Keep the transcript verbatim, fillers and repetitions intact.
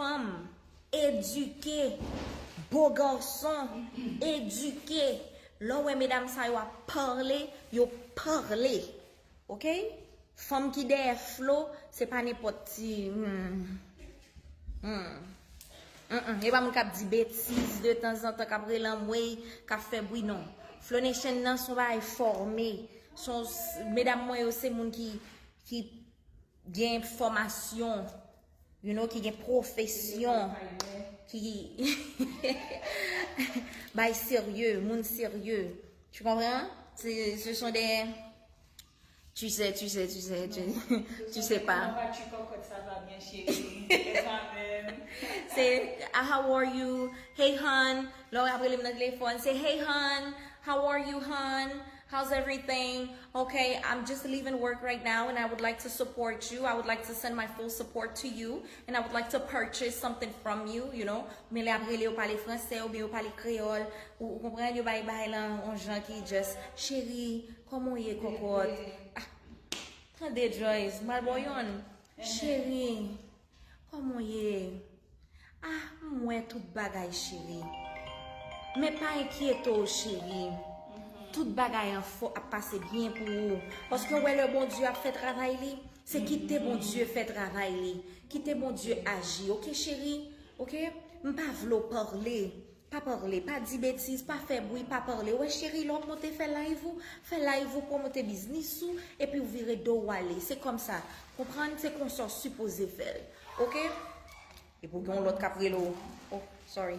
fanm edike, bo gason edike. Lè w wè medam sa yo ap pale, yo pale. Oke? Fanm ki dèyè Flo, se pa nenpòt ti. Hmm. Hmm. Mm-mm. E pa moun k ap di betiz de tanzantan, k ap rele anmwey, k ap fè bri, non. Flo Nation nan se yon bagay fòme. Se yon, medam mwen yo se moun ki, ki gen fòmasyon, you know, ki gen pwofesyon, ki bay serye, moun serye. Tu comprends? Ce, ce sont des, tu sais, tu sais, tu sais, tu, tu sais pas. Comment vas-tu, cocotte? Ça va bien, chérie? Et toi-même? C'est, ah, how are you? Hey, hon. Lè w ap rele m nan telefòn, se, hey, hon. How are you, hon? How's everything? Okay, I'm just leaving work right now and I would like to support you. I would like to send my full support to you and I would like to purchase something from you, you know. Men lè ap rele yo pale fransè oubyen yo pale kreyòl, ou, ou konprann, yo bay bay lan yon jan ki just, cheri, kòman w ye, kòkòt? Ah, tande, Joyce, m al ba w yonn. Cheri, kòman w ye? Ah, m wè tout bagay, cheri. Men pa enkyete w, cheri. Tout bagay an fò ap pase byen pou ou. Paske w wè lè Bondye ap fè travay li, se kite Bondye fè travay li. Kite Bondye aji, oke, cheri? Oke? M pa vle w pale. Pa pale, pa di betiz, pa fè bri, pa pale. Wè, cheri, lè w ap monte fè live ou, fè live ou, pwomote biznis ou, epi w vire do w ale. Se kòmsa. Konprann? Se konsa w sipoze fè l. Oke? Epi w gen yon lòt k ap rele w. Oh, sorry.